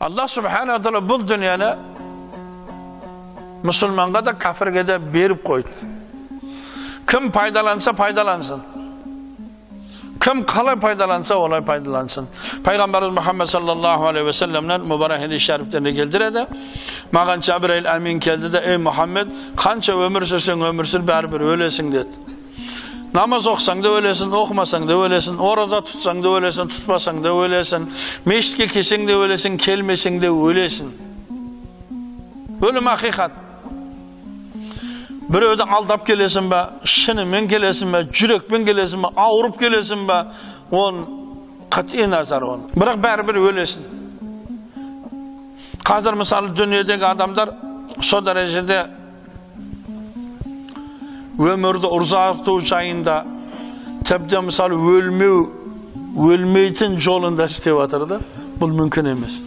Алла субхана тағала бұл дүниені мұсылманға да кәпірге де беріп қойды. Кім пайдаланса пайдалансын. Кім қалай пайдаланса олай пайдалансын. Пайғамбарымыз Мұхаммед саллаллаху алейхи уассаламнан мүбарак хадис шәрифтерінде келтіреді. Маған Жабраил әмин келді де, ей Мұхаммед, қанша өмір сүрсең өмір сүр, бәрібір өлесің деді. Намаз оқысаң да өлесің, оқымасаң да өлесің, ораза тұтсаң да өлесің, тұтпасаң да өлесің, мешітке келсең де өлесің, келмесең де өлесің. Өлім ақиқат. Біреуді алдап келесің бе, шынымен келесің бе, жүрекпен келесің бе, ауырып келесің бе, он қатъи назар он. Бірақ бәрібір өлесің. Қазір мысалы дүниедегі адамдар со дәрежеде өмірді ұзарту жайында, тіпті мысалы өлмейтін жолында істеп жатыр да, бұл мүмкін емес.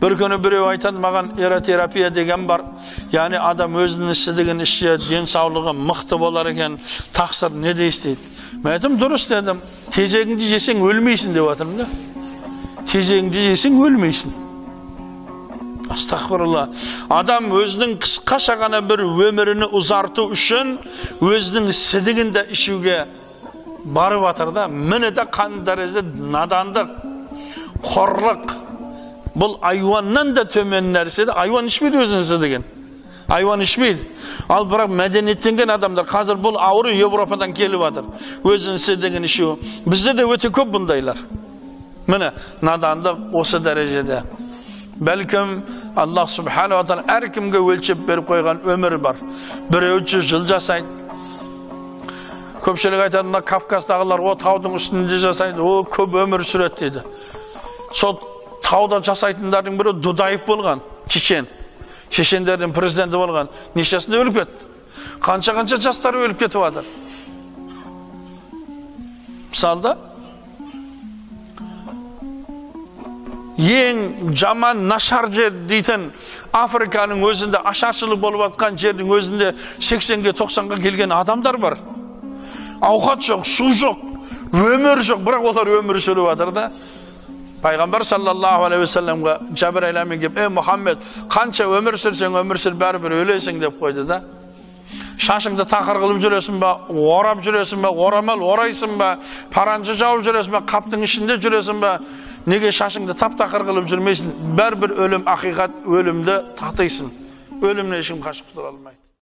Бір күні біреу айтады, маған эротерапия деген бар, яғни адам өзінің істеген іші, денсаулығы мықты болар екен, тақсыр не дейсіз дейді. Мен айттым, дұрыс дедім, тезегіңді жесең өлмейсің деп жатырмын да. Тезегіңді жесең өлмейсің. Астағфирулла. Адам өзінің қысқаша ғана бір өміріні ұзарту үшін өзінің сідігін де ішуге барып жатыр да. Міне де қандай дәрежеде надандық, қорлық. Бұл айуаннан да төмен нәрсе. Айуан ішмейді өзінің сідігін. Айуан ішмейді. Ал бірақ мәдениеттенген адамдар, қазір бұл ауру Европадан келіп жатыр. Өзінің сідігін ішу. Бізде де өте көп бұндайлар. Міне надандық осы дәрежеде. Бәлкім Аллах субханала тағала әркімге өлшеп беріп қойған өмір бар. Біреу 100 жыл жасайды. Көпшілік айтады, мына Кавказдағылар о таудың үстінде жасайды, о көп өмір сүреді дейді. Сол тауда жасайтындардың бірі Дудаев болған, чечен. Чечендердің президенті болған. Нешесінде өліп кетті. Қанша-қанша жастар өліп кетіп жатыр. Мысалы да, ең жаман нашар жер дейтін Африканың өзінде ашаршылық болып жатқан жердің өзінде 80-ге 90-ға келген адамдар бар. Ауқат жоқ, су жоқ, өмір жоқ, бірақ олар өмір сүріп жатыр да. Пайғамбар саллаллаху алейхи уассаламға Жабраил әмин келіп, ей Мұхаммед, қанша өмір сүрсең өмір сүр, бәрібір өлесің деп қойды да. Шашыңды тақыр қылып жүресің ба, орап жүресің ба, орамал орайсың ба, паранжы жауып жүресің ба, қаптың ішінде жүресің ба, неге шашыңды тап-тақыр қылып жүрмейсің? Бәрібір өлім ақиқат, өлімді татисың. Өлімнен ешкім қашып құтыла алмайды.